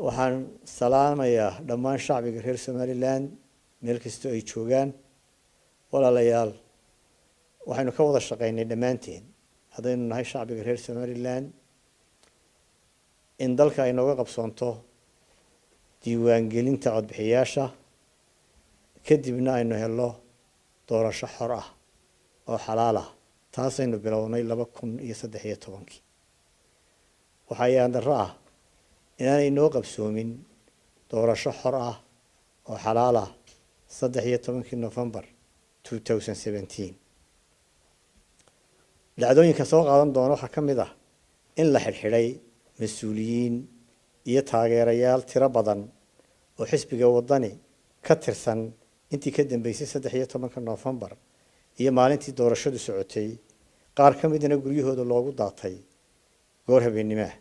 Waxaan salaamayaa dhammaan shacbiga reer Somaliland meel kastoo ay joogaan. Walaalayaal, waxaynu ka wada shaqaynay dhammaanteen haddaynu nahay shacbiga reer Somaliland in dalka ay nooga qabsoonto diiwaangelinta codbixiyaasha, kadibna aynu helno doorasho xor ah oo xalaal ah. Taasaynu bilownay 2013-kii. Waxaa ayaan darro ah inaanay noo qabsoomin doorasho xor ah oo xalaal ah 13-kii November 2017. Dhacdooyinka soo qaadan doona waxaa ka mid ah in la xidhxidhay mas-uuliyiin iyo taageerayaal tiro badan oo xisbiga Waddani ka tirsan intii ka dambeysay 13-ka November iyo maalintii doorashadu socotay, qaar ka midna guryahooda loogu daatay goor habeenimaah.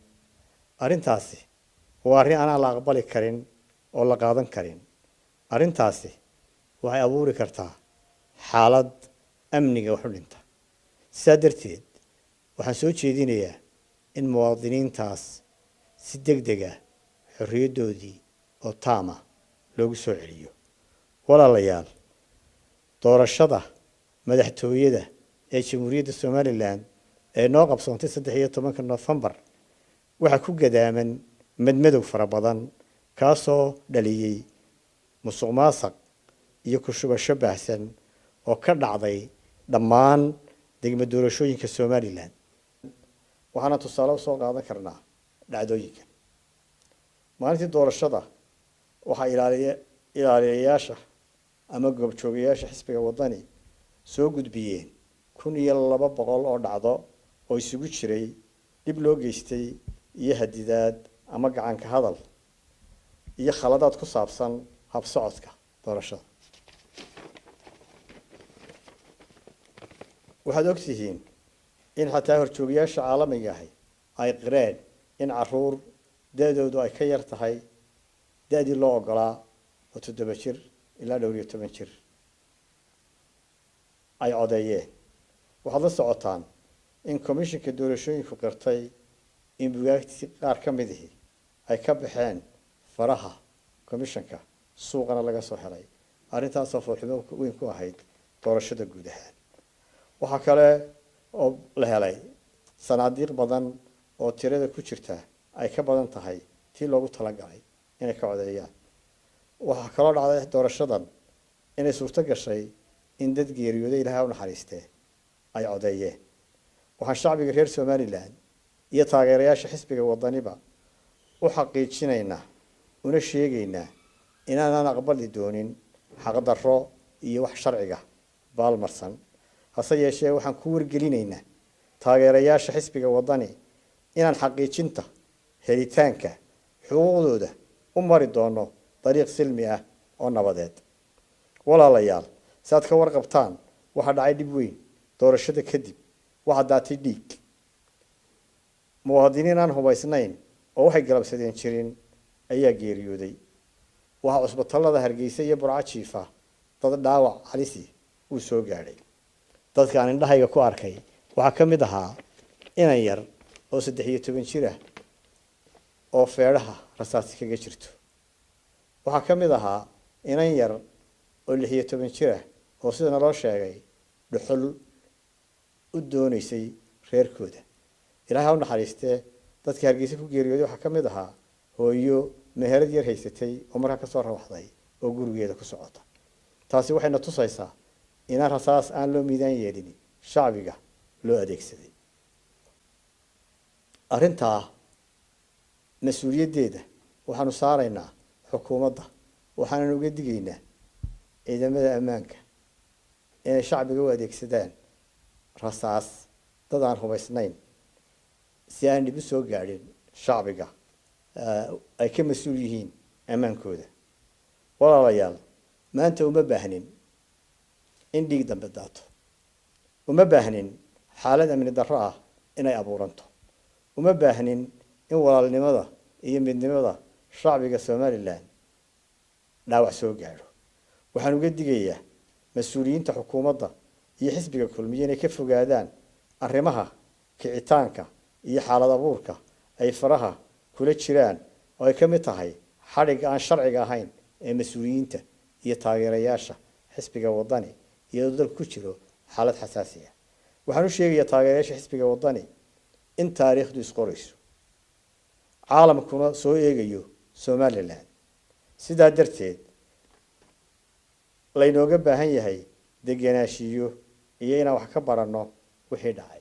Arrintaasi waa arrin aanaan la aqbali karin oo la qaadan karin. Arrintaasi waxay abuuri kartaa xaalad amniga wax u dhinta. Sidaa darteed waxaan soo jeedinayaa in muwaadiniintaas si deg deg ah xorriyaddoodii oo taama loogu soo celiyo. Walaalayaal, doorashada madaxtooyada ee Jamhuuriyadda Somaliland ee noo qabsoontay 13-ka Novembar waxaa ku gadaaman madmadow fara badan, kaasoo dhaliyey musuq maasuq iyo kushubasho baahsan oo ka dhacday dhammaan degmo doorashooyinka Somaliland. Waxaana tusaale usoo qaadan karnaa dhacdooyinka maalintii doorashada. Waxaa ilaaliyayaasha ama goobjoogayaasha xisbiga Waddani soo gudbiyeen 1200 oo dhacdo oo isugu jiray dhib loo geystay iyo hadidaad ama gacanka hadal iyo khaladaad ku saabsan habsocodka doorashada. Waxaad ogtihiin in xataa horjoogayaasha caalamiga ahi ay qireen in caruur da-doodu ay ka yar tahay da-dii loo ogolaa oo 7 jir ilaa dhowr iyo toban jir ay codeeyeen. Waxaad la socotaan in komishinka doorashooyinku qirtay in bugaagtii qaar ka mid ihi ay ka baxeen faraha komishanka, suuqana laga soo helay. Arrintaasoo foolxumo weyn ku ahayd doorashada guud ahaan. Waxaa kale oo la helay sanaadiiq badan oo tirada ku jirta ay ka badan tahay tii loogu talagalay inay ka codeeyaan. Waxaa kaloo dhacday doorashadan inay suurto gashay in dad geeriyooday, Ilahay u naxariistee, ay codeeyeen. Waxaan shacbiga reer Somaliland iyo taageerayaasha xisbiga Waddaniba u xaqiijinaynaa una sheegaynaa inaanaan aqbali doonin xaqdarro iyo wax sharciga baalmarsan. Hase yeeshee waxaan ku wargelinaynaa taageerayaasha xisbiga Waddani inaan xaqiijinta helitaanka xuquuqdooda u mari doono dariiq silmi ah oo nabadeed. Walaalayaal, si aad ka warqabtaan, waxaa dhacay dhib weyn doorashada kadib. Waxaa daatay dhiig muwaadiniin aan hubaysnayn oo waxay galabsadeen jirin ayaa geeriyooday. Waxaa cusbatallada Hargeysa iyo Burco jiifa dad dhaawac halisi uu soo gaadhay. Dadka aan indhahayga ku arkay waxaa ka mid ahaa inan yar oo 13 jir ah oo feedhaha rasaasi kaga jirto. Waxaa ka mid ahaa inan yar oo 16 jir ah oo sida naloo sheegay dhuxul u doonaysay reerkooda. Ilaahay ha u naxariistee, dadka Hargeysa ku geeriyooday waxaa ka mid ahaa hooyo meherad yar haysatay oo markaa kasoo rawaxday oo gurigeeda ku socota. Taasi waxayna tusaysaa inaan rasaas aan loo miidaan yeelin shacbiga loo adeegsaday. Arrintaa mas-uuliyaddeeda waxaanu saaraynaa xukuumadda, waxaanan uga digaynaa ciidamada ammaanka inay shacbiga u adeegsadaan rasaas dad aan hubaysnayn si aan dhib u soo gaadhin shacbiga ay ka mas-uul yihiin ammaankooda. Walaalayaal, maanta uma baahnin in dhiig dambe daato, uma baahnin xaalad amni darro ah inay abuuranto, uma baahnin in walaalnimada iyo midnimada shacbiga Somaliland dhaawac soo gaadho. Waxaan uga digayaa mas-uuliyiinta xukuumadda iyo xisbiga Kulmiye inay ka fogaadaan arrimaha kicitaanka iyo xaalad abuurka ay faraha kula jiraan oo ay ka mid tahay xadhigga aan sharciga ahayn ee masuuliyiinta iyo taageerayaasha xisbiga Waddani, iyadoo dalku ku jiro xaalad xasaasi ah. Waxaan u sheegayaa taageerayaasha xisbiga Waddani in taariikhdu isqorayso, caalamkuna soo eegayo Somaliland, sidaa darteed laynooga baahan yahay degenaanshiyo iyo inaan wax ka baranno wixii dhacay.